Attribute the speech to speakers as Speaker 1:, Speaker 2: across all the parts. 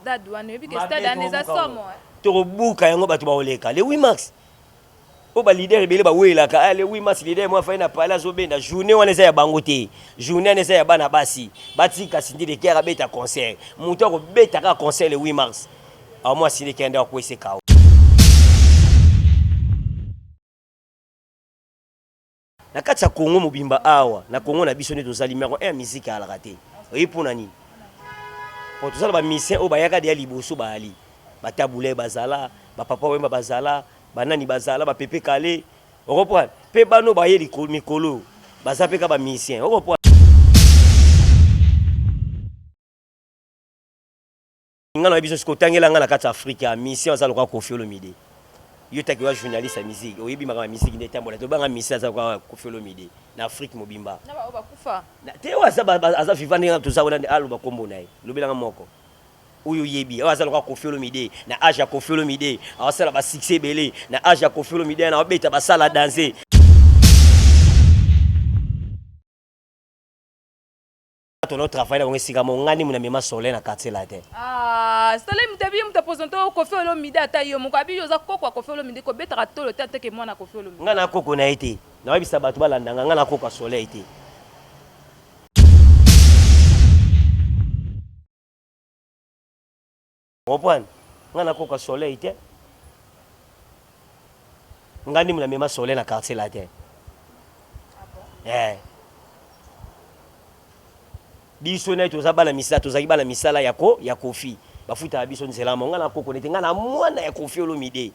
Speaker 1: stade wana, oyebi ke stade wana eza somo.
Speaker 2: Tokobuka yango, bato bakoleka le 8 mars. Oyo baleader ebele bawelaka, ah, le 8 mars leader moko afai na palais azobenda. Journée wana eza ya bango te, journée wana eza ya bana basi. Batika Cindy Le Cœur abeta concert. Moto akobeta kaka concert le 8 mars, amwa Cindy Le Cœur nde akwese kao. Na kati ya Congo mobimba, awa na Congo na biso nde toza numéro 1 ya musique. Alaka te, oyebi mpona nini? Po tozala bamusicien oyo bayaka deya liboso, baali batabule, bazala bapapa Wemba, bazala banani, bazala bapepe kale, okomprendre? Mpe bano baye mikolo baza mpe ka bamusicien, okomprendre? Nga na biso sikoyo, otangela nga na kati ya Afrika ya musicien aza lokola Koffi Olomide. Yo taki wa journaliste ya musique, oyebi makambo ya musique nde etambola. Tobanga musicien aza lokola Koffi Olomide na Afrique mobimba.
Speaker 1: Na baoyo bakufa?
Speaker 2: Te, oyo aza vivant ndenge toza wana, aloba nkombo na ye, lobelanga moko oyo oyebi oyo aza lokola Koffi Olomide na age ya Koffi Olomide, awasala basuccès ebele na age ya Koffi Olomide, na abeta basala danse. Tono travaille na bango esika mo ngani muna mema Soleil na quartier la te.
Speaker 1: Ah, Soleil moto abi moto apresente oyo Koffi Olomide, ata yo moko abi yo oza koko ya Koffi Olomide, kobetaka tolo te ateke mwana Koffi Olomide.
Speaker 2: Nga na koko na ye te, nayebisa bato balanda nga, nga na koko ya Soleil te. Comprendre? Nga na koko ya Soleil te, nga nde muna mema Soleil na quartier la te. Eh. Biso na ye toza bana misala, tozalaki bana misala ya ko ya Koffi, bafutaka biso nzela mo. Nga na koko nete, nga na mwana ya Koffi Olomide.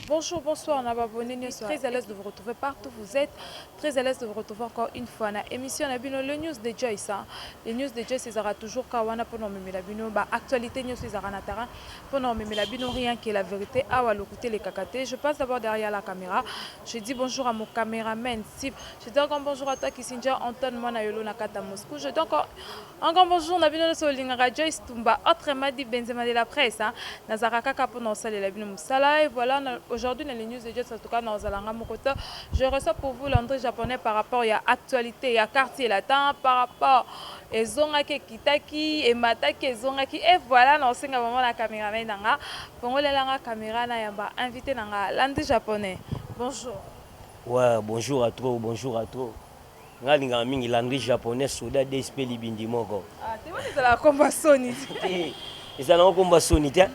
Speaker 1: Bonjour, bonsoir, on a abonné, très à l'aise de vous retrouver partout où vous êtes, très à l'aise de vous retrouver encore une fois na émission na bino, le news de Joyce, hein. Le news de Joyce ezara toujours kawana pona omemela bino ba actualité nyonso ezara na terrain, pona omemela bino rien que la vérité, awa lokuta elekaka te. Je passe d'abord derrière la caméra. Je dis bonjour à mon caméraman Steve. Je dis encore bonjour à toi Kissinger Antoine Mwana Yolo na kata Moscou. Je dis encore un grand bonjour na bino nyonso olingaka Joyce Tumba, autrement dit Benzema de la presse, hein. Nazaka kaka mpona kosalela bino mosala. Et voilà, aujourd'hui na les news de Joyce, en tout cas nazalanga moko te. Je reçois pour vous Landry Japonais par rapport ya actualité ya quartier latin, par rapport ezongaki, ekitaki, emataki, ezongaki. Et voilà, naosenga vraiment na caméraman na nga fongolelanga caméra na yamba invité na nga Landry Japonais. Bonjour.
Speaker 2: Ouais, bonjour à trop, bonjour à trop. Nga alingaka mingi Landry Japonais, soda DSP libindi moko.
Speaker 1: Ah, te wana ezalaka komba soni.
Speaker 2: Te, eza nango komba soni te.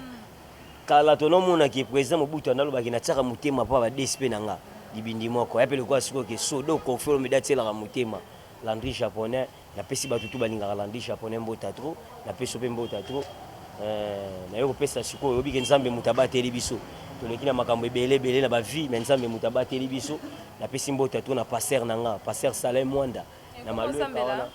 Speaker 2: Kala tonomonaki président Mobutu andalobaki natiaka motema mpo ba DSP na nga libindi moko ya mpe lokola sikoyo ke soda Koffi Olomide atielaka motema Landry Japonais. Napesi bato tu balingaka Landry Japonais mbota trop, napesi mpe mbota trop. Naye kopesa sikoyo, oyebi ke Nzambe moto abateli biso, toleki na makambo ebele ebele na bavie, mais Nzambe moto abateli biso. Napesi mbota trop na pasteur na nga, pasteur Salin Mwanda na Malweka wana.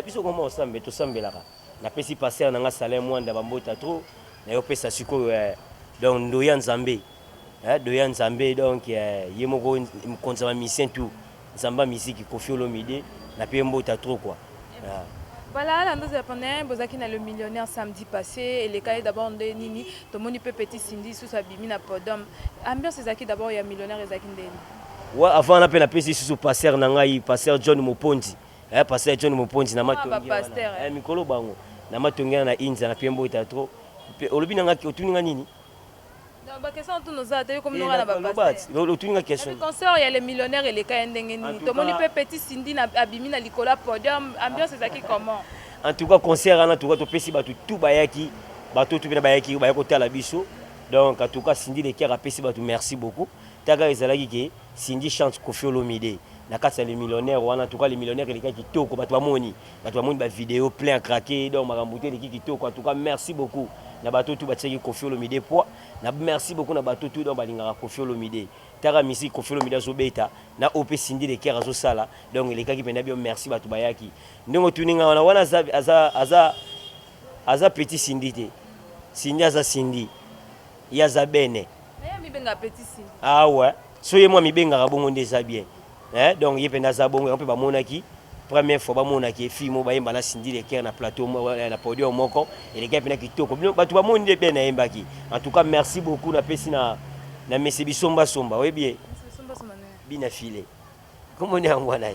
Speaker 2: Biso koma osambe, tosambelaka. Napesi pasteur na nga Salin Mwanda bambota trop. Naye kopesa sikoyo, donc ndoya Nzambe, doya Nzambe, donc ye moko mokonzi ya bamusicien tout, Nzambe ya musique Koffi Olomide, nape mbota trop quoi.
Speaker 1: Yeah. Voilà, Landry Japonais, bozaki na le millionnaire samedi passé, elekaki d'abord nde nini? Tomoni pe petit Cindy susu abimi na podium. Ambiance ezalaki d'abord ya millionnaire ezalaki ndeni?
Speaker 2: Ouais, avant wana mpe napesi lisusu pasteur na ngai, pasteur John Moponzi. Pasteur John Moponzi na matongi wana. Mikolo bango na matongi wana na Inza, na pe mbota trop. Pe olobi na ngai, otuni nga nini?
Speaker 1: Baquestion tuna oza te, komi nonga na bapasteur.
Speaker 2: Otuni nga question.
Speaker 1: Concert ya le millionnaire eleka ya ndenge nini? Tomoni mpe petit Cindy na abimi na likolo ya podium, ambiance ezalaki comment?
Speaker 2: En tout cas concert wana, en tout cas topesi bato tout bayaki, bato tout mpena bayaki, baya kotala biso. Donc en tout cas Cindy Le Cœur apesi bato merci beaucoup. Taka ezalaki ke Cindy chante Koffi Olomide na kati ya le millionnaire wana. En tout cas le millionnaire elekaki kitoko, bato bamoni, bato bamoni bavideo plein à craquer, donc makambo te eleki kitoko. En tout cas merci beaucoup na bato tu batiaki Koffi Olomide poids na, merci beaucoup na bato tu donc balingaka Koffi Olomide. Taka musique Koffi Olomide azobeta na oyo mpe Cindy Le Cœur azosala, donc elekaki mpenza bio. Merci bato bayaki. Ndenge otuni nga wana wana, aza, aza, aza, aza petit Cindy te. Cindy aza Cindy, ye aza bene.
Speaker 1: Naye amibenga petit Cindy.
Speaker 2: Ah ouais, so ye mwa mibengaka bongo nde eza bien, eh, donc ye mpenza aza bongo. Yango mpe bamonaki première fois bamonaki fille moko bayemba na Cindy Le Cœur na plateau, na podium moko, elekaki mpena kitoko. Bino bato bamoni nde bien nayembaki. En tout cas merci beaucoup, napesi na Na mese bisombasomba, oyebi ye? Bina file. Kombo nde yango wana.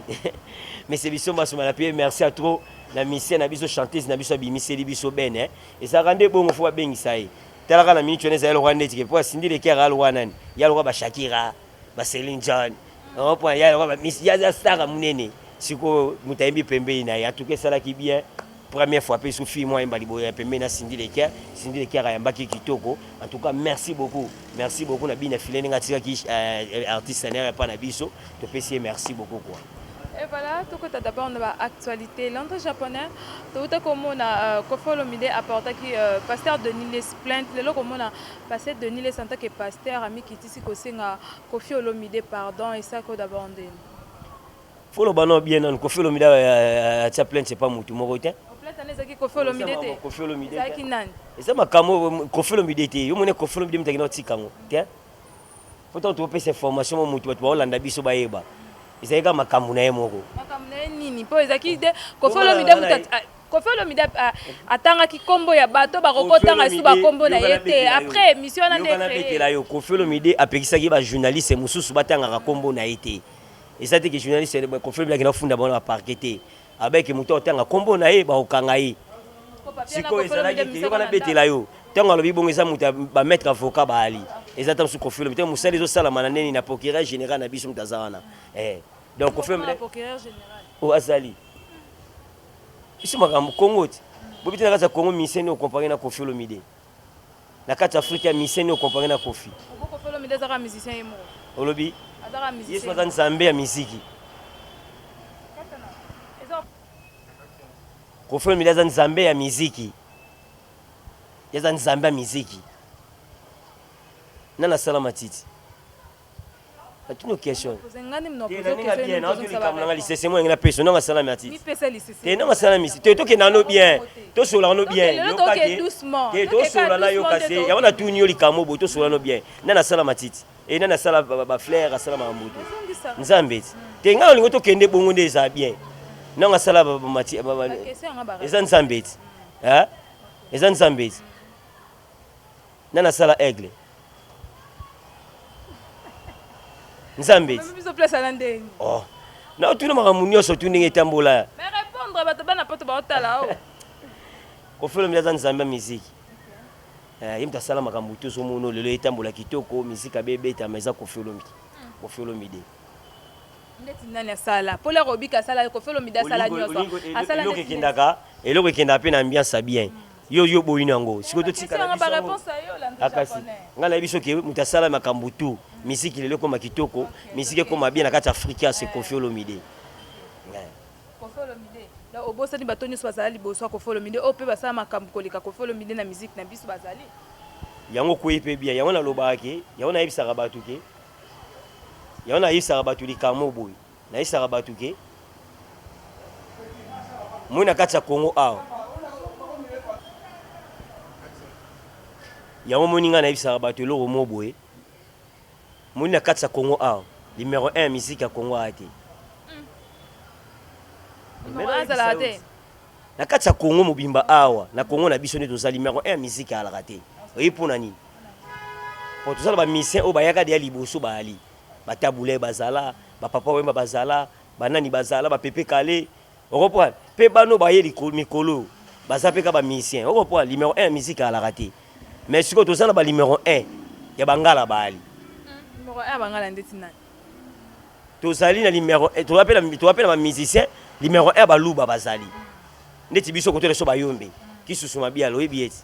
Speaker 2: Mese bisombasomba na pe merci à trop na musicien na biso chanteuse na biso abimiseli biso bene. Ezalaka nde bongo faut babengisa ye. Talaka na minute wana ezali lokola ndeti ke po asindi leki aka lokola nani? Ya lokola ba Shakira, ba Celine John. Point ya lokola ba miss ya star munene. Sikoyo moto ayembi pembeni na ye. En tout cas esalaki bien. Première fois pe su fille moi ayemba liboye ya pembeni na Cindy Le Cœur. Cindy Le Cœur ayambaki kitoko. En tout cas merci beaucoup. Merci beaucoup na bina filet ndenge atikaki artiste na ye epa na biso. Topesi ye merci beaucoup quoi.
Speaker 1: Et voilà, tokota d'abord na ba actualité. L'entrée japonais, touta komona Koffi Olomide apportaki pasteur Denis Lessie plainte. Lelo komona pasteur Denis Lessie en tant que pasteur amikitisi kosenga Koffi Olomide pardon et ça ko d'abord ndeni.
Speaker 2: Faut loba no bien nanu Koffi Olomide atia plainte c'est pas mutu moko te.
Speaker 1: Plainte wana ezalaki Koffi Olomide te.
Speaker 2: Koffi Olomide.
Speaker 1: Ezalaki nani?
Speaker 2: Eza makambo Koffi Olomide te. Yo mone Koffi Olomide mutu akenda kotika yango te. Faut tango topesa information mo mutu bato baolanda biso bayeba. Ezalaki kaka makambo na ye moko.
Speaker 1: Makambo na ye nini? Po ezalaki de Koffi Olomide mutu Koffi Olomide atangaki kombo ya bato bakokotanga lisusu bakombo na ye te. Après émission wana nde
Speaker 2: créé. Yo Koffi Olomide apekisaki ba journaliste mosusu batangaka kombo na ye te. Eza te ke journaliste Koffi Olomide akenda kofunda bango na ba parquet te. Abaki moto otanga kombo na ye bakokanga ye. Sikoyo ezalaki ke yoka nabetela yo. Ntango alobi bongo eza moto ba maître avocat baali. Eza ta mosusu Koffi Olomide. Ntango mosala ezosalama na ndeni na procureur général na biso moto aza wana. Eh. Donc Koffi Olomide
Speaker 1: procureur général.
Speaker 2: Oh azali. Biso makambo Congo ti. Bobi te na kati ya Congo musicien nini okompare na Koffi Olomide. Na kati ya Afrique ya musicien nini okompare na Koffi.
Speaker 1: Koffi Olomide azaka musicien ye moko.
Speaker 2: Olobi?
Speaker 1: Azaka musicien.
Speaker 2: Yesu aza nzambe ya miziki. Koffi Olomide aza nzambe ya miziki. Ye aza nzambe ya miziki. Nani asala matiti? Natuni question. Likambo nanga lisese mo yangi napesa nanga asala matiti. Te nanga asala misi. Te tokenda no bien. Tosola no bien. Yoka te. Te tosola na yoka se. Yango natuni yo likambo boye tosola no bien. Nani asala matiti? E nani asala ba fleur asala makambo te. Nzambe ti. Te ngai olingo tokende bongo nde eza bien. Nanga asala ba eza Nzambe ti. Hein? Eza Nzambe ti. Nani asala aigle? Nzambe ti.
Speaker 1: Biso place ala ndenge.
Speaker 2: Oh. Na tuna makambo nyonso tu ndenge etambola.
Speaker 1: Mais répondre bato bana poto baotala o.
Speaker 2: Koffi Olomide aza Nzambe ya miziki. Eh, ye moto asala makambo tozomona lelo etambola kitoko, miziki abe ebetama eza Koffi Olomide. Koffi Olomide.
Speaker 1: Ndeti nani asala? Paul Robika asala, Koffi Olomide asala nyonso. Asala
Speaker 2: eloko ekendaka, eloko ekendaka pe na ambiance ya bien. Yo yo boyi nango. Sikoyo totika na biso. Akasi. Nga na biso ke moto asala makambo tout. Miziki lelo ekoma kitoko, miziki ekoma bien na kati ya Afrika, c'est Koffi Olomide.
Speaker 1: Koffi Olomide. Donc obosani bato nyonso bazala liboso ya Koffi Olomide oyo pe basala makambo koleka Koffi Olomide na musique na biso bazali.
Speaker 2: Yango okweyi pe bien. Yango nalobaka ke, yango nayebisaka bato ke, yango nayebisaka bato likambo boye. Nayebisaka bato ke moi na kati ya Congo awa. Yango moni ngai nayebisaka bato eloko mo boye. Moni na kati ya Congo awa, numero 1 ya musique ya Congo aya te.
Speaker 1: Numero 1 azalaka te.
Speaker 2: Na kati ya Congo mobimba awa, na Congo na biso nde toza numero 1 ya musique alaka te. Oyebi mpona nini? Po toza na ba musiciens oyo bayaka deya liboso baali. Ba Tabu Ley bazala, ba Papa Wemba bazala, ba nani bazala, ba Pepe Kalle. O comprendre? Pe bana oyo baye mikolo oyo baza pe kaka ba musiciens. O comprendre? Numero 1 ya musique alaka te. Mais sikoyo toza na ba numero 1 ya bangala baali.
Speaker 1: Numero 1 ya bangala ndeti nani?
Speaker 2: Tozali na numero 1, toza pe na toza pe na ba musiciens numero 1 ya baluba bazali. Ndeti biso kote na biso bayombe. Kisusu Mabiala oyebi ye ti?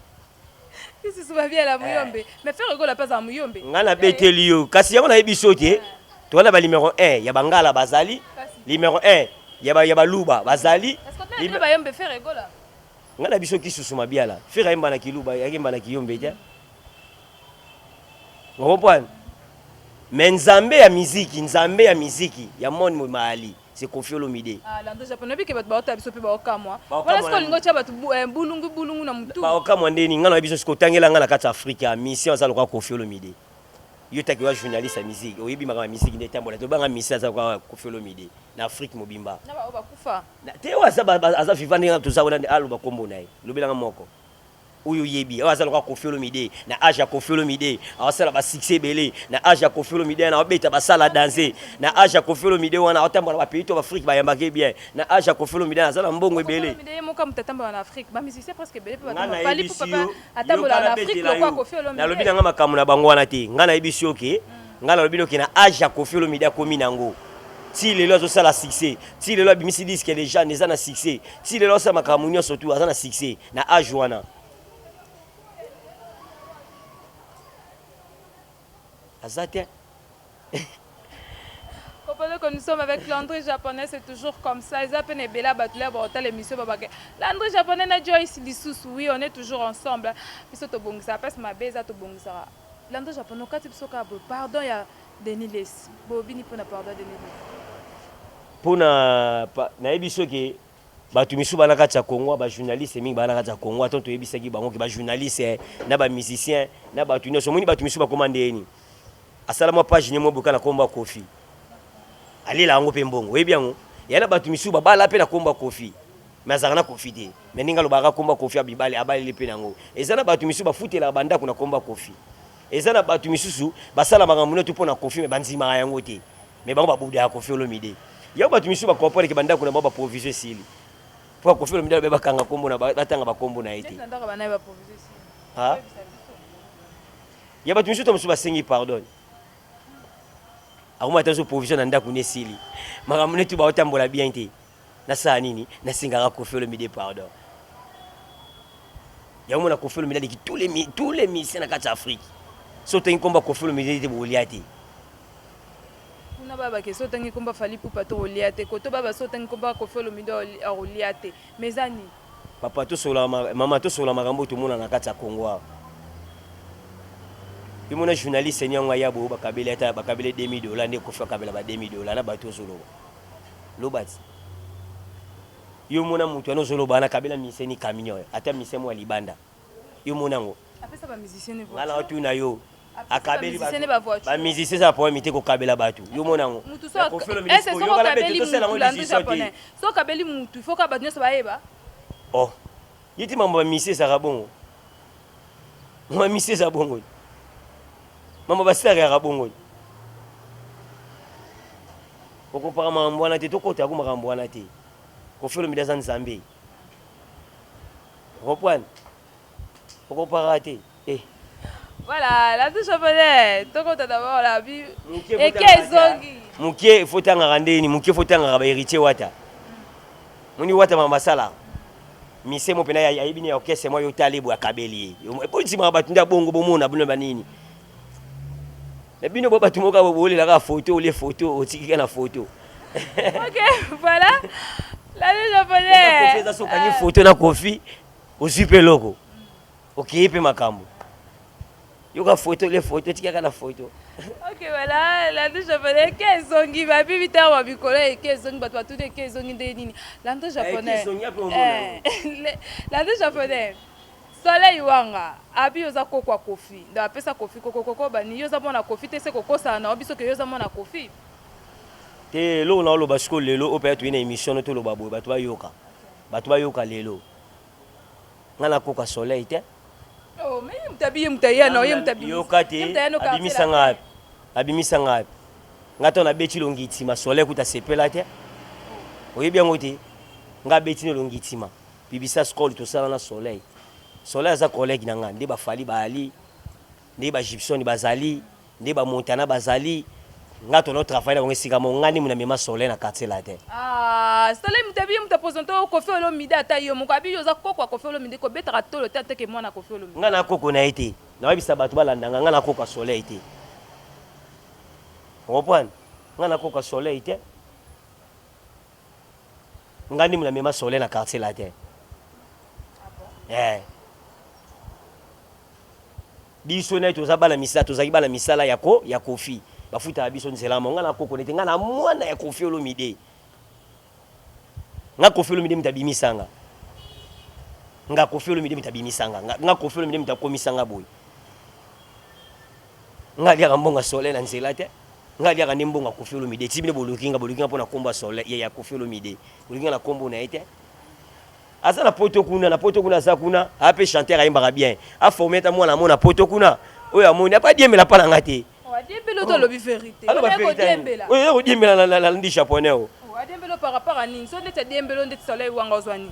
Speaker 1: Kisusu Mabiala muyombe. Mais Ferre Gola pe azala muyombe.
Speaker 2: Nga na beteli yo kasi yango nayebi biso te. Toza na ba numero 1 ya bangala bazali, numero 1 ya ba ya baluba bazali.
Speaker 1: Est-ce que bino bayombe Ferre Gola?
Speaker 2: Nga na biso Kisusu Mabiala. Ferre ayemba na kiluba, ayemba na kiyombe te. O comprendre? Mais Nzambe ya miziki, Nzambe ya miziki ya monde mobimba ali, c'est Koffi Olomide.
Speaker 1: Ah, Landry Japon, nayebi ke bato baotala biso pe baokamwa. Wana sikoyo olingi otia bato bulungu bulungu na mutu.
Speaker 2: Baokamwa nde nini? Nga nayebi biso sikoyo otangela nga na kati ya Afrika, mission aza lokola Koffi Olomide. Yo taki oza journaliste ya musique, oyebi makambo ya musique nde etambola. Tobanga mission aza lokola Koffi Olomide na Afrique mobimba.
Speaker 1: Na ba oyo bakufa.
Speaker 2: Te oyo aza aza vivant ndenge toza wana aloba kombo na ye. Lobela nga moko. Oyo oyebi oyo aza lokola Koffi Olomide na age ya Koffi Olomide aosala ba succès ebele na age ya Koffi Olomide wana aobeta basala danse na age ya Koffi Olomide wana aotambola ba pays to ba Afrique bayambaka ye bien na age ya Koffi Olomide aza na mbongo
Speaker 1: Koffi
Speaker 2: ebele.
Speaker 1: Olomide ye moko moto atambola na Afrique ba musiciens presque ebele pe
Speaker 2: Nga
Speaker 1: batambola Fally
Speaker 2: nayebisi
Speaker 1: Ipupa
Speaker 2: yo
Speaker 1: pe atambola
Speaker 2: yoka
Speaker 1: na Afrique
Speaker 2: nabetela
Speaker 1: lokola
Speaker 2: yo
Speaker 1: Koffi
Speaker 2: nalobi
Speaker 1: Olomide.
Speaker 2: na nga makambo na bango wana te nga nayebisi yo ke nga nalobi no ke na age ya Koffi Olomide akomi na yango ti lelo azosala succès ti lelo abimisi disque de Jeanne eza na succès ti lelo asala makambo nyonso tu aza na succès na age wana aza te.
Speaker 1: Comprenez que nous sommes avec Landry Japonais, c'est toujours comme ça. Ils appellent Bella Batula, bon, l'émission, Landry Japonais, na Joyce Lissous, oui, on est toujours ensemble. Biso tobongisa, passe ma beza tobongisa. Landry Japonais, kati biso ka pardon ya Denis Lessi. Bobini pona pardon Denis Lessi.
Speaker 2: Pona nayebi soki Batu misusu ba na kati ya Congo ba journaliste mingi ba na kati ya Congo ata toyebisaki bango ke ba journaliste na ba musicien na batu nionso omoni batu misusu bakoma ndenge nini asala mwa page ne mwa boka na kombo ya Koffi alela yango pe mbongo oyebi yango ya na batu misusu babala pe na kombo ya Koffi mais azalaka na Koffi te mais ndenge alobaka kombo ya Koffi abibale abaleli pe nango eza na batu misusu bafutelaka ba ndako na kombo ya Koffi eza na batu misusu basala makambo nioto pona Koffi mais bandimaka yango te Mais bango ba budaka Koffi Olomide. Yango batu misusu ba comprendre que ba ndaku na bango ba provision esili. Po Koffi Olomide alobi ba kanga kombo na ba tanga ba kombo na ye te. Ha? Ya batu misusu to misusu ba sengi pardon. Akoma ata zo provision na ndaku ne esili. Makambo ne tu ba otambola bien te. Nasala nini? Nasengaka Koffi Olomide pardon. Yango mona Koffi Olomide aleki tous les tous les musiciens na kati ya Afrique. So otangi kombo ya Koffi Olomide te bokolia te.
Speaker 1: Kuna ba bake so otangi kombo ya Fally Ipupa to kolia te. Koto ba ba so otangi kombo ya Koffi Olomide akolia te. Mais eza nini?
Speaker 2: Papa tosolola mama tosolola makambo oyo tomona na kati ya Congo awa. Yo mona journaliste ni yango aya boyo bakabeli ata bakabeli 2000 dollars nde Koffi akabela ba 2000 dollars na bato ozoloba. Loba ti. Yo mona mutu wana ozoloba wana kabela musicien ni camion ata musicien mwa libanda. Yo mona yango.
Speaker 1: Apesa ba musicien ne
Speaker 2: voiture. Nga na tuna yo. Akabeli ba musicien eza problème te kokabela batu. Yo mona yango.
Speaker 1: Mutu so est ce que okabeli mutu Landry japonais. So okabeli mutu il faut ka batu nionso bayeba.
Speaker 2: Oh. Ye ti mambo ba musicien ezalaka bongo. Mambo ba musicien eza bongo. Mambo ba star ezalaka bongo. Okopaka makambo wana te, tokota ko makambo wana te. Koffi Olomide aza Nzambe. Comprendre? Okopaka te. Eh.
Speaker 1: Voilà, la touche japonais. Tokota d'abord la bi. Eke ezongi.
Speaker 2: Mukie faut tangaka ndeni, mukie faut tangaka ba héritier wata. Moni wata mama sala. Mise mo pena ayebi ni orchestre moi yo tale bo akabeli ye. Bo ndima bato nda bongo bomona bino banini. Na bino bo bato moko bolelaka photo olie photo otiki kaka na photo.
Speaker 1: Ok, voilà. La le japonais.
Speaker 2: Eza soki okangi photo na Koffi ozwi mpe eloko okei mpe makambo yoka photo olie photo otiki kaka na photo.
Speaker 1: Ok, voilà, la le japonais eke ezongi babi bitanga ba mikolo eke ezongi bato batuni eke ezongi ndenge nini. Landry japonais. Landry japonais. Soleil wanga abi oza koko ya koffi donc apesa koffi koko koko bani yo oza mwana koffi te se kokosana na yo biso ke yo oza mwana koffi.
Speaker 2: Te eloko nao loba sikoyo lelo oyo penza toye na emission no toloba boye batu bayoka batu bayoka lelo nga nakoka soleil te.
Speaker 1: Oh mais ye mutu abi ye mutu aya na ye mutu abimisi
Speaker 2: yoka te abimisa nga wapi abimisa nga wapi nga tango nabeti longitima soleil kutu asepela te oyebi yango te nga abeti no longitima Bibisa skol tosala na soleil. Soleil aza collegue na nga nde ba Fally baali nde ba Gibson bazali nde ba Montana bazali nga tono travailler na bango esika moko nga nde na mema soleil na quartier latin.
Speaker 1: Ah soleil mutu abi ye mutu a presente yo koffi olomide ata yo moko abi yo oza koko ya koffi olomide kobetaka tolo te ata ke mwana koffi olomide.
Speaker 2: Nga na koko na ye te nayebisa batu balanda nga nga na koko ya soleil te o comprendre nga na koko ya soleil te. Nga nde na mema soleil na quartier latin. Eh. Biso naye toza bana misala, tozalaki bana misala ya ko ya Koffi. Bafutaka biso nzela moko. Nga na koko nete nga na mwana ya Koffi Olomide. Nga Koffi Olomide mutu abimisa nga. Nga Koffi Olomide mutu abimisa nga. Nga Koffi Olomide mutu akomisa nga boye. Nga aliaka mbongo ya soleil na nzela te. Nga aliaka nde mbongo ya Koffi Olomide. Ti bino boluki nga, boluki nga pona kombo ya soleil ya Koffi Olomide. Boluki nga na kombo na ye te. Aza na poto kuna, na poto kuna aza kuna, aza pe chanteur ayembaka bien. A former ata mwana mona poto kuna oyo amoni apa diembela pa na nga te.
Speaker 1: Oh, adiembela oto alobi verite.
Speaker 2: Aloba verite.
Speaker 1: Kodiembela.
Speaker 2: Oyo kodiembela na na na ndi japonais o.
Speaker 1: Oh, adiembela par rapport à nini? So ndeti adiembela ndeti soleil wanga ozwa nini?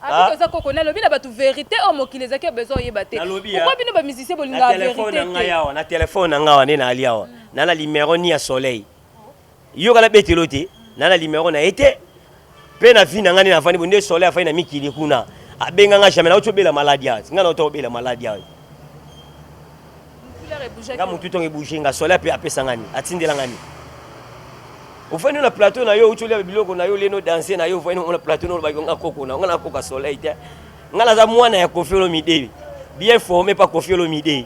Speaker 1: Ah. Oza koko nalobi na bato verite oyo mokili ezalaki besoin oyeba te. Pourquoi bino ba musicien bolingaka verite
Speaker 2: te? Awa na telefone na nga awa nde naali awa. Na na numero ni ya soleil. Yoka na betelo te na na numero na ye te pe na vie na nga nde nafandi boye nde soleil afandi na mikili kuna abenga nga jamais nauti obela maladi awa nga nauti obela maladi awa nga mutu tongo ebouge nga soleil ape apesa nga nini atindela nga nini ofandi na plateau na yo outi olia biloko na yo olie no danse na yo ofandi na plateau na olobaki nga koko na nga nakoka soleil te nga naza mwana ya Koffi Olomide bien formé par Koffi Olomide.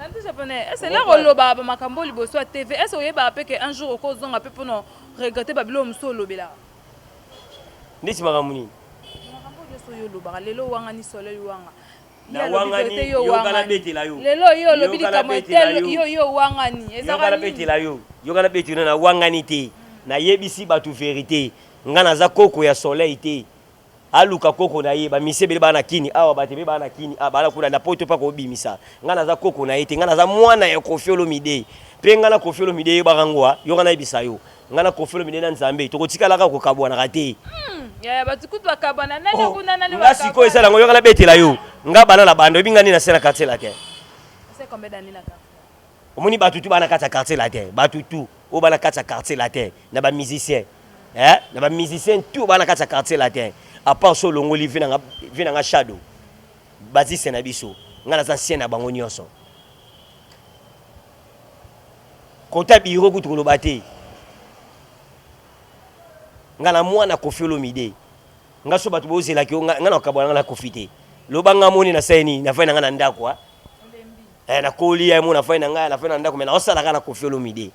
Speaker 1: Landu japonais, est-ce que olobaka ba makambo liboso ya TV, est-ce oyebaka pe que un jour okozonga pe pona regretter ba biloko mosusu olobelaka?
Speaker 2: Ndeti makambo nini?
Speaker 1: Makambo nyonso oyo olobaka lelo owangani soleil wanga.
Speaker 2: Na wangani yoka na betela yo.
Speaker 1: Lelo yo olobi likambo tel yo yo owangani.
Speaker 2: Ezaka nini? Betela yo. Yoka na betela na wangani te. Nayebisi bato verite. Nga naza koko ya soleil te. Aluka koko na ye, ba musiciens ebele baa na kin awa, batu ebele baa na kin awa, baa kuna na poto pe akobimisa. Nga naza koko na ye te, nga naza mwana ya Koffi Olomide. Pe nga na Koffi Olomide yebaka ngo ah, yoka nayebisa yo. Nga na Koffi Olomide na Nzambe tokotikalaka kokabwanaka te.
Speaker 1: Hum yaya batu kutu bakabwana nani
Speaker 2: Oh,
Speaker 1: kuna nani
Speaker 2: nga sikoyo eza nango yoka nabetela yo. Nga banda na banda oyebi nga nini nasala na quartier latin?
Speaker 1: Osali combien d'annees na quartier?
Speaker 2: Omoni batu tout baa na kati ya quartier latin, batu tout oyo baa na kati ya quartier latin na ba musiciens eh, na ba musiciens tout baa na kati ya quartier latin à part so olongoli vie nanga vie nanga Shadow basiste na biso nga naza ancien na bango nyonso kota bureau kutu koloba te nga na mwana Koffi Olomide nga so bato bozelaki yo nga na kokabwana nga na Koffi te loba nga moni nasali nini nafai na nga na ndako ah. Eh, nakoli ya mona fai na ngai na fai na ndako mais naosala kaka na Koffi Olomide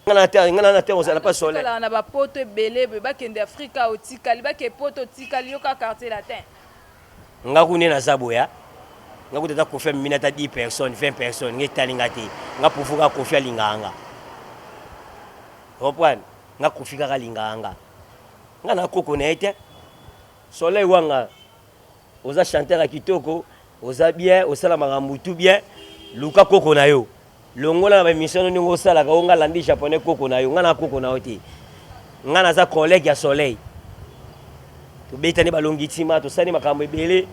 Speaker 2: nga na te nga na te ozala pas soleil
Speaker 1: na ba poto ebele boye bakende Afrika otikali bake poto otikali yo kaka quartier latin
Speaker 2: nga kuna naza boya nga kuta ata Koffi amemi ata 10 personnes 20 personnes nga etali nga te nga pufu kaka Koffi alingaka nga comprendre nga Koffi kaka alingaka nga nga na koko na ye te soleil wanga Oza chanteur ya kitoko, oza bien, osala makambo tout bien, luka koko na yo. Longola na ba emission no ndenge osalaka, o nga landi japonais koko na yo, nga na koko na yo te. Nga naza collègue ya soleil. Tobetani balongi tima, tosali makambo ebele.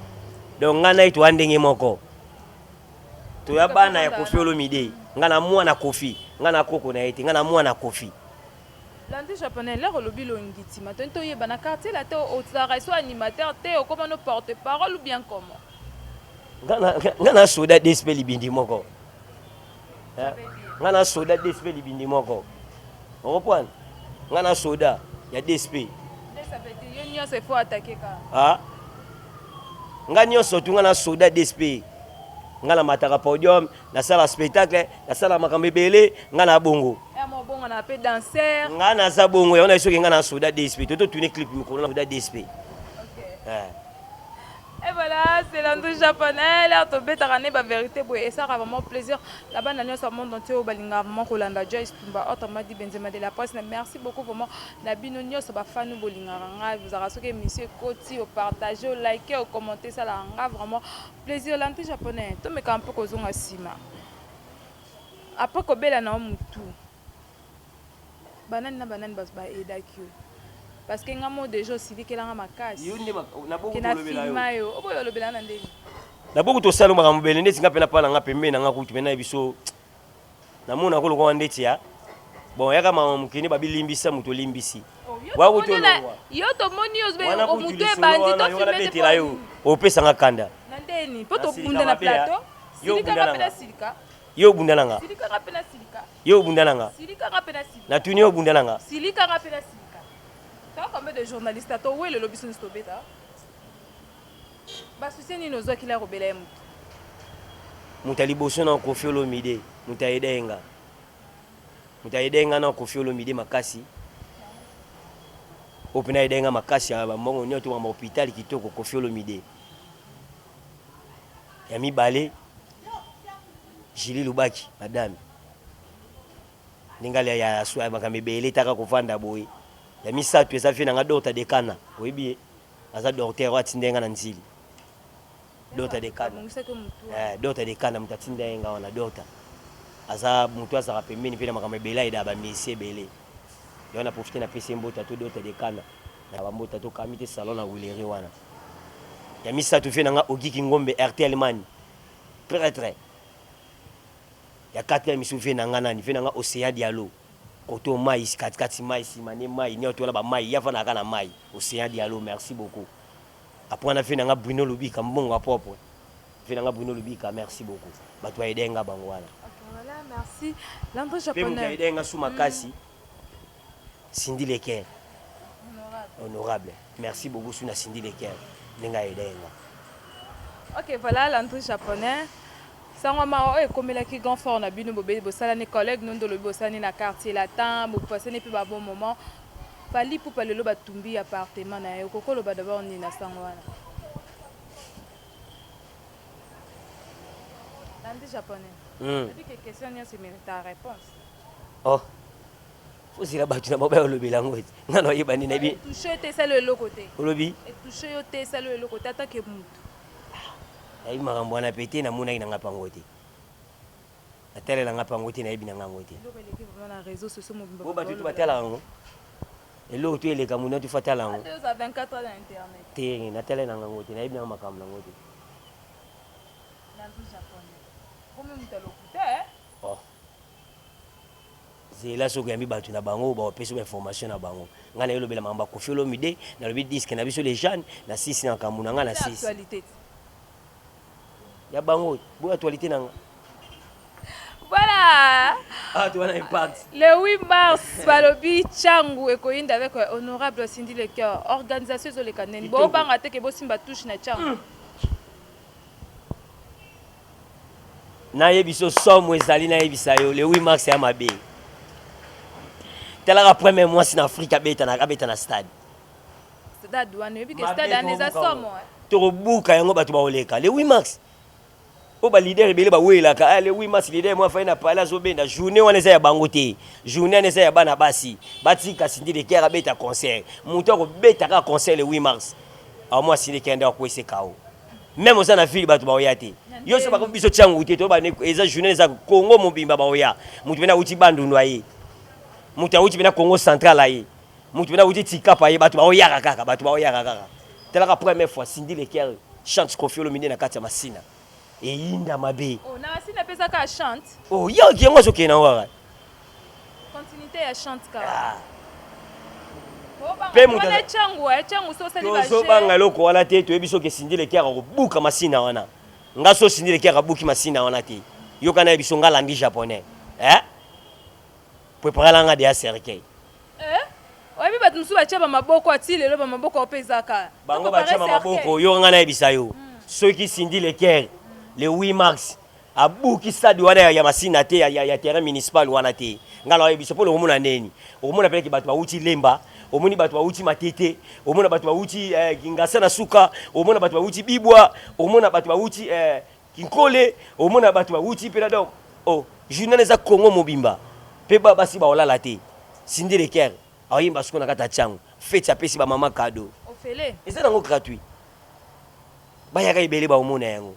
Speaker 2: Donc nga na ye toa ndenge moko. Toya bana ya Koffi Olomide. Nga na mwana Koffi, nga na koko na ye te, nga na mwana Koffi.
Speaker 1: Landry japonais l'heure olobi longitima tolingi toyeba na quartier latin ozalaka lisusu animateur te okoma no porte parole ou bien comment?
Speaker 2: Nga na soda DSP libindi moko. Nga na soda DSP libindi moko. Okoprendre? Nga na soda ya DSP.
Speaker 1: Ça veut dire yo nyonso il faut attaquer ka.
Speaker 2: Ah. Nga nyonso tu nga na soda DSP. Nga na mataka podium, nasala spectacle, nasala makambo ebele, nga na bongo. Nga naza bongo, yango na soki nga na soda DSP. Toto tourner clip mikolo na soda DSP.
Speaker 1: Okay. Eh. Et voilà, c'est l'André japonais. Là, tu bêta ba vérité boy et ça a vraiment plaisir. Là-bas, na nyonso monde entier balinga vraiment kolanda Joyce Tumba autrement dit Benzema de la presse. Merci beaucoup vraiment na bino nyonso ba fanu bolinga nga vous aura soki émission koti au partager, au liker, au commenter ça la nga vraiment plaisir l'André japonais. To meka un peu kozonga sima. Après kobela na mutu. Banani na banani bazo ba aidaki yo? Parce que nga mo dejà osilikela nga makasi.
Speaker 2: Yo nde na boku
Speaker 1: Ke na filma yo. Oboyo olobela na ndenge.
Speaker 2: Na boku tosala makambo bele ndeti nga pe na pala nga pembeni na nga kutu pe na biso na mona ko lokola ndeti ya bon yaka mama mokili babi limbisa moto olimbisi.
Speaker 1: Yo tomoni yo mutu ebandi to filme te
Speaker 2: betela yo opesa nga kanda.
Speaker 1: Na ndeni po tobunda na plateau. Silika nga pe na silika.
Speaker 2: Yo obunda na nga.
Speaker 1: Silika nga pe na silika.
Speaker 2: Yo obunda na nga.
Speaker 1: Silika nga pe na silika.
Speaker 2: Na tuni yo obunda na nga.
Speaker 1: Silika nga pe na silika. T'as combien de journalistes to welelo biso nionso tobeta? Ba soucis nini ozwaki la kobela ye mutu?
Speaker 2: Moto ya liboso na Koffi Olomide, moto ayeda ye nga. Moto ayeda ye nga na Koffi Olomide makasi. Oyo pena ayeda ye nga makasi ya ba mbongo nionso to ba hôpital kitoko Koffi Olomide. Ya mibale Julie Lubaki madame ndenge alia ya swa makambo ebele taka kovanda boye. Ya misato eza vie na nga Dorta Dekana, oyebi ye? Aza docteur oyo atinda ye nga na Nzili. Dorta Dekana. Eh, Dorta Dekana moto atinda ye nga wana Dorta. Aza moto azalaka pembeni mpe na makambo ebele ayeda ba musiciens ebele. Yango na profite na pesi ye mbote to Dorta Dekana. Na ba mbote to kami te salon na Huilerie wana. Ya misato vie na nga Ogi Kingombe RTL Man. Pretre. Ya quatrième misu vie na nga nani? Vie na nga Ocean Diallo. Koto mayi kati kati mayi sima nde mayi nioto wana ba mayi ye afandaka kaka na mayi ocean diallo merci beaucoup après wana vie na nga Bruno lubika mbongo ya propre vie na nga Bruno lubika merci beaucoup batu ba aide nga bango wana
Speaker 1: Ok voilà merci Landry
Speaker 2: pe mutu
Speaker 1: japonais
Speaker 2: aide nga su makasi Cindy le coeur honorable merci beaucoup su na Cindy le coeur ndenge a aide nga.
Speaker 1: Ok voilà Landry japonais Sango ya mawa oyo ekomelaki grand frère na bino bobe bosalani collègue no nde olobi bosalani na quartier latin bo pasani pe ba bon moment Fally Ipupa lelo batumbi appartement na ye okoki oloba d'abord nini na sango wana? Landi japonais oyebi ke question nionso emeritaka reponse.
Speaker 2: Oh ozela bato na bango baya olobela yango ete nga na oyeba nini nayebi
Speaker 1: etouche yo te esali yo eloko te
Speaker 2: olobi
Speaker 1: etouche yo te esali yo eloko te ata ke mutu
Speaker 2: Nayebi makambo wana pe te, namonaki na nga pe yango te. Natalela nga pe yango te, nayebi na nga yango te.
Speaker 1: Eloko eleki vraiment na reseaux sociaux mobimba
Speaker 2: Bo bato tout batalaka yango? Eloko tout eleka mutu tout faut atala yango.
Speaker 1: Ata yo oza 24 heures na internet.
Speaker 2: Te, natalela na nga yango te, nayebi na nga makambo na yango te.
Speaker 1: Landry japonais. Okomi mutu ya lokuta eh?
Speaker 2: Oh. Zela soki oyambi batu na bango bako pesa yo ba information na bango. Nga naye lobela makambo ya Koffi Olomide, nalobi disque na biso les jeunes, na silisi na makambo na nga na silisi. Ya bango, boya actualite na nga.
Speaker 1: Voilà.
Speaker 2: Ah, tu vois impact.
Speaker 1: Le 8 mars, balobi Tshangu ekoyinda avec honorable Cindy Le Cœur. Organisation ezoleka ndeni. Bobanga te ke bosimba touche na Tshangu.
Speaker 2: Nayebiso somo ezali nayebisa yo le 8 mars ya mabe. Talaka premier mwasi na Afrique abeta na abeta na stade.
Speaker 1: Stade wana oyebi ke stade wana eza somo. Eh.
Speaker 2: Tokobuka yango bato bakoleka le 8 mars. Oyo ba leader ebele bawelaka ah, le 8 mars leader mwa fai na palais azobenda journée wana eza ya bango te. Journée wana eza ya bana basi. Batika Cindy Le Cœur abeta concert. Moto akobeta kaka concert le 8 mars. Awa Cindy Le Cœur nde akwese kao. Meme oza na ville bato baoya te. Yo so bakomi biso Tshangu te to ba eza journée eza Congo mobimba baoya. Mutu pena awuti Bandundu aye. Mutu awuti pena Congo central aye. Mutu pena awuti Tshikapa aye bato baoyaka kaka bato baoyaka kaka. Talaka première fois Cindy Le Cœur chante Koffi Olomide na kati ya Masina. Eyinda mabe.
Speaker 1: Oh na Masina pesa ka chante.
Speaker 2: Oh yoki yango azokende na ngo kaka.
Speaker 1: Continuité ya chante kaka. Ah.
Speaker 2: Pe mutu tozobanga eloko wana te toyebi soki Cindy Le Cœur akobuka masina wana nga so Cindy Le Cœur abuki masina wana te yoka na biso nga landi japonais eh prepare nga deja cercueil
Speaker 1: eh oyebi bato mosusu batya bamaboko ati lelo bamaboko mpe ezaka
Speaker 2: bango batya bamaboko yoka nga nayebisa yo soki Cindy Le Cœur le 8 mars Abuki stade wana ya masina te ya terrain municipal wana te. Nga na biso pona okomona neni. Okomona pele ki bato bawuti Lemba, omoni bato bawuti Matete, omona bato bawuti eh, Kingasa na suka, omona bato bawuti Bibwa, omona bato bawuti eh, Kinkole, omona bato bawuti pela donc oh journal eza Congo mobimba. Pe ba basi baolala te. Cindy Le Cœur aoyemba siko na kati ya Tshangu. Feti apesi ba mama cadeau.
Speaker 1: Ofele.
Speaker 2: Eza nango gratuit. Bayaka ebele baomona yango.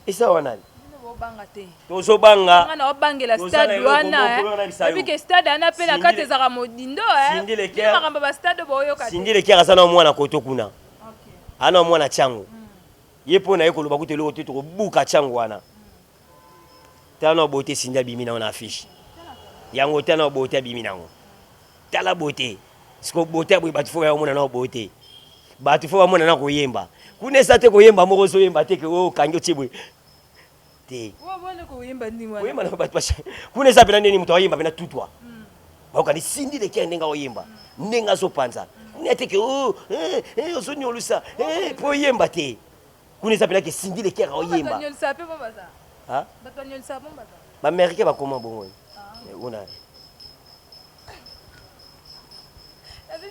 Speaker 2: Eza wana
Speaker 1: nani? Bino bobanga te.
Speaker 2: Tozobanga.
Speaker 1: Nga na obangela stade wana eh. Oyebi ke stade wana pe na kati ezalaka modindo eh.
Speaker 2: Cindy Le Cœur.
Speaker 1: Makambo ba stade boyoka
Speaker 2: te. Cindy Le Cœur aza na mwana koto kuna. Okay. Ana mwana Tshangu. Ye po na ye koloba kutu eloko te tokobuka Tshangu wana. Tala na beauté Cindy abimi nango na affiche. Yango tala na beauté abimi nango. Tala beauté. Siko beauté ya boye bato fo baya komona na beauté. Bato fo bamona na koyemba. Kuna eza te koyemba moko ozoyemba te ke oyo okangi otie boye. Te. Koyemba na bato basha. Kuna eza pena ndeni moto akoyemba pena tutwa. Bakokani Cindy Le Cœur ndenge akoyemba. Ndenge azopanza. Kuna te ke oh, eh, eh, ozoniolusa. Eh, po oyemba te. Kuna eza pena ke Cindy Le Cœur akoyemba.
Speaker 1: Ha?
Speaker 2: Ba Américains bakoma bongo. Una.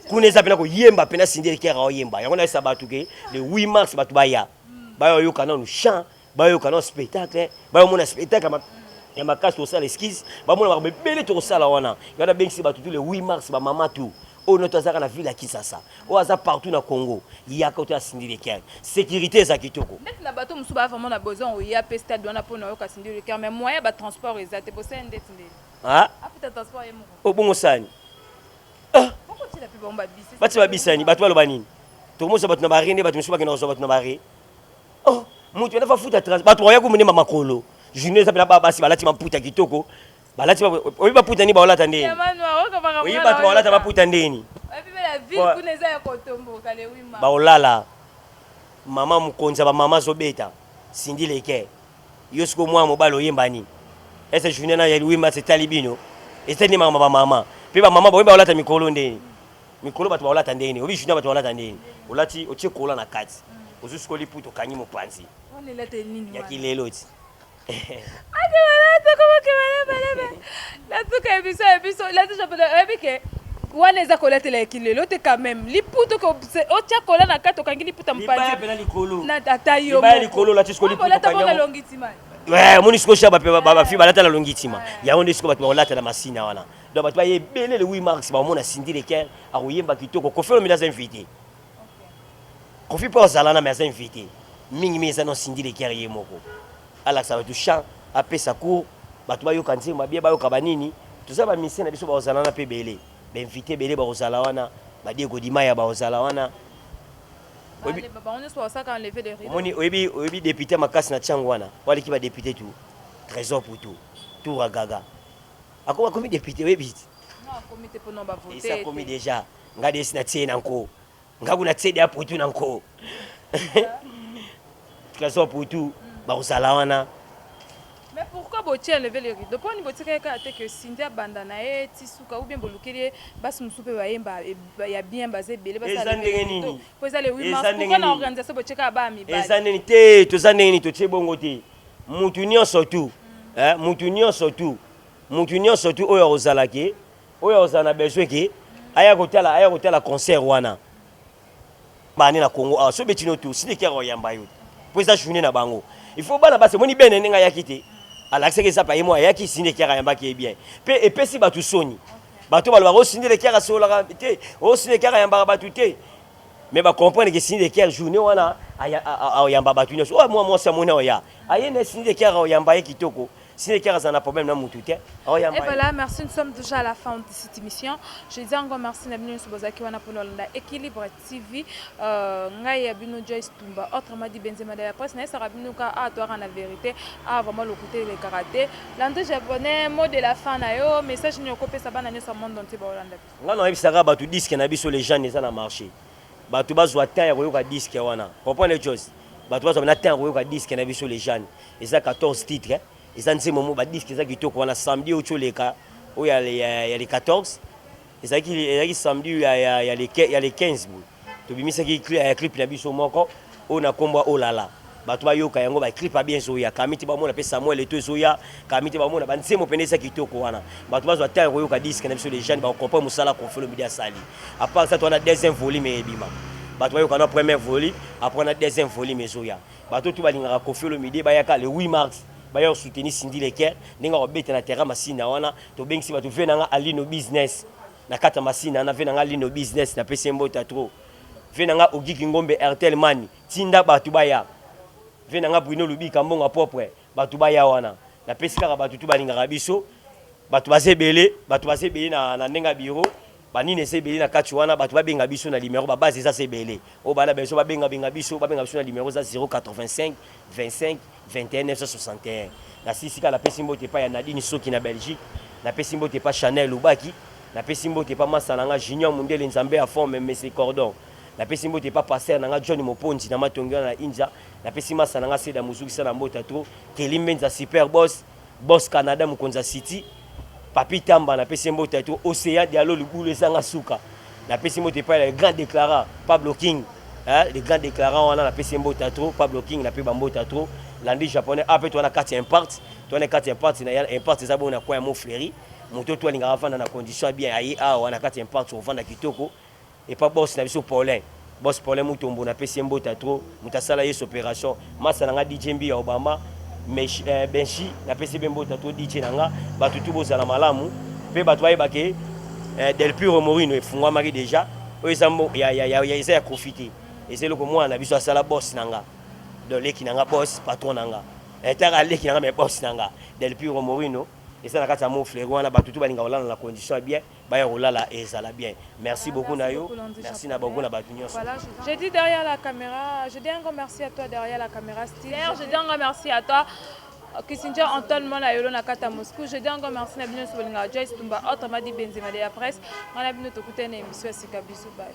Speaker 2: Kuna eza pena koyemba pena Cindy Le Cœur aoyemba. Yango nayesa bato ke le 8 mars bato baya. Baya oyoka nanu chant, baya oyoka nanu spectacle, baya omona spectacle ya makasi tosala esquisse, bamona makambo ebele tokosala wana. Yango nabengisi bato tout le 8 mars ba mama tout. Oyo noto azaka na ville ya Kinshasa, oyo aza partout na Congo, yaka oto ya Cindy Le Cœur. Sécurité eza kitoko.
Speaker 1: Ndeti na bato mosusu baa vraiment na besoin oya mpe stade wana mpona oyoka Cindy Le Cœur, mais moyen ba transport eza te. Bosala ndeti ndeni?
Speaker 2: Ah?
Speaker 1: Afuta transport ye moko?
Speaker 2: Obongo sani. Ah!
Speaker 1: Bokotiela mpe bango babisi.
Speaker 2: Batia babisani, bato baloba nini? Tokomosa bato na bare nde bato mosusu bakenda kozwa bato na bare. Oh, moto wana fafuta trans, bato baya komonema makolo. Journée eza mpena ba basi balati maputa kitoko. Balati oyebi baputa nini baolata ndeni? Oyebi bato baolata maputa ndeni? Baolala mama mokonzi ya bamama azobeta Cindy Le Cœur. Yo sikoyo mwana mobali oyemba nini? Ese journée na ya 8 mars etali bino? Etali nde makambo ya bamama. Mpe bamama baoyebi baolata mikolo ndeni? Mikolo bato baolata ndeni? Oyebi journée bato baolata ndeni? Olati otie kola na kati. Ozwi sikoyo liputa okangi mopanzi. Ya kilelo ti.
Speaker 1: Natuka ebiso ya biso oyebi ke wana eza kolatela ya kilelo te quand même. Liputa otya kola na kati, okangi liputa
Speaker 2: mopanzi
Speaker 1: ata yo
Speaker 2: likolo olati sikoyo
Speaker 1: liputa bonga longi ntima.
Speaker 2: Omoni sikoyo sha bafi balata na longi ntima. Yango nde sikoyo bato bakolata na masina wana. Donc bato baye ebele le 8 mars, bakomona Cindy Le Cœur akoyemba kitoko. Koffi Olomide aza invité. Koffi mpo azala na, mais aza invité mingimingi eza no Cindy Le Cœur ye moko alakisa bato chant, apesa cours, bato bayoka nzembo abie, bayoka banini. Toza bamusicien na biso bakozala wana mpe ebele, bainvité ebele bakozala wana, badiego dimaya bakozala wana. Omoni, oyebi député makasi na ntiango wana waleki badéputé tu, Trésor Putu Tour Agaga akoma akomi député, oyebi ti esi akomi déjà. Nga de esi na tie na nko, nga kuna tie deya Putu na nko. Trésor Putu bakozala wana.
Speaker 1: Mais pourquoi botie enlever le rideau? Mponi botikaki kaka te ke Cindy abanda na ye ti suka, ou bien bolukeli ye basi mosusu mpe bayemba ya bien, baza ebele?
Speaker 2: Eza ndenge nini?
Speaker 1: Po eza le 8 mars, pourquoi na organisation botie kaka baya mibali?
Speaker 2: Eza ndeni te, toza ndenge nini totie bongo te. Mutu nyonso tu, mutu nyonso tu, mutu nyonso tu oyo akozala ke oyo akozala na besoin ke aya kotala concert wana bane na Congo awa, so betino tu Cindy Cœur oyamba yo po eza journée na bango. Il faut bana basi omoni bene ndenge ayaki te, alakisaki eza pa ye mo ayaki. Cindy Cœur ayambaki ye bien mpe epesi bato soni. Bato balobaka o Cindy Le Cœur asololaka te, o Cindy Cœur ayambaka bato te, mais bacomprendre ke Cindy Le Cœur journée wana ayamba bato nyonso. Oyo mwa mwasi amoni oya aye na Cindy Le Cœur, oyamba ye kitoko. Cindy Le Cœur aza na problème na mutu te.
Speaker 1: Et voilà, merci. Nous sommes déjà à la fin de cette émission. Je dis encore merci na bino nyonso bozalaki wana mpona olanda Équilibre TV. Ngai ya bino Joyce Tumba, autrement dit Benzema de la presse. Nayesaka bino ka a toaka na vérité, a vraiment lokuta elekaka te. Landry Japonais, mot de la fin na yo, message nini okopesa bana nyonso ya monde entier baolanda biso?
Speaker 2: Ngai nayebisaka bato, disque na biso Legende eza na marché. Bato bazwa temps ya koyoka disque wana. Comprendre chose, bato bazwa na temps ya koyoka disque na biso Legende. Eza 14 titres, eza nzembo mo badisque eza kitoko wana. Samedi oyo tioleka oyo ya le 14, ezalaki samedi ya le 15 boye, tobimisaki clip na biso moko oyo na nkombo Olala. Bato bayoka yango, baclip ya bien ezoya kami te, bamona mpe Samuel Eto ezoya kami te, bamona banzembo pene eza kitoko wana. Bato bazwa temps ya koyoka disque na biso Legende, bakocomprendre mosala Koffi Olomide asali. À part ça, towana deuxième volume ebima. Bato bayoka na première volume, après na deuxième volume ezoya. Bato tu balingaka Koffi Olomide bayaka le 8 mars, baya kosoutenir Cindy Le Cœur ndenge akobeta na terrain Masina wana. Tobengisi bato. Ve nanga Alino Business na kati ya Masina na ve nanga Alino Business, napesi ye mbota trop. Ve nanga Ogiki Ngombe, Airtel Mani, tinda bato baya. Ve nanga Bruno Lubika, mbongo propre, bato baya wana. Napesi kaka bato tu balingaka biso. Bato baza ebele, bato baza ebele na ndenge ya bureau banini eza ebele na kati wana. Bato babenga biso na numéro babase eza ebele oyo bana biso babengabenga biso, babenga biso na numéro eza 085 25 21 961. Nasisi kaka, napesi mbote epai ya Nadine Soki na Belgique, napesi mbote epai Chanel Lubaki, napesi mbote epai masa na nga Junior Mundele, Nzambe ya forme, Mese Cordon, napesi mbote epai pasteur na nga John Moponzi na Matongi wana na India, napesi masa na nga Seda Mozukisa na mbota tro Keli Mbenza, super boss, boss Canada, mokonzi ya city Papi Tamba, napesi mbote to Océan Dialo, libulu ezanga suka. Napesi mbote epai le grand déclarant Pablo King, hein, le grand déclarant wana, napesi mbote trop Pablo King, nape bambote trop Landi Japonais. Ape to wana kati ya Impact, to wana kati ya Impact na ya Impact eza bongo na coin ya Mont-Fleury. Moto to alingaka avanda na condition ya bien, aye awa na kati ya Impact, ovanda kitoko epa boss na biso Paulin, boss Paulin Mutombo, napesi ye mbote trop, moto asala yesu opération. Masa na nga DJ Mbi ya Obama Benchi, napesi ye mbote trop, DJ na nga. Bato tu bozala malamu mpe bato bayeba ke Eh, Del Puro Morino efungwamaki déjà. Oyo eza ya, ya, ya, ya, eza ya Kofi te. Eza eloko mwana na biso asala, boss na nga. Donc leki na nga, boss, patron na nga. Etaka leki na nga, mais boss na nga. Del Puro Morino eza na kati ya Mont Fleury wana. Bato tu balinga kolala na condition ya bien, baya kolala, ezala bien. Merci beaucoup na yo. Merci na beaucoup na bato nyonso.
Speaker 1: Voilà, je dis derrière la caméra, je dis un grand merci à toi derrière la caméra, Steve. Je dis un grand merci à toi, Kissinger Antoine Mona Yolo na kata Moscou. Je dis encore merci na bino sobolinga Joyce Tumba, autrement dit Benzema de la presse. On a bino tokutana émission ya sika. Bisous, bye.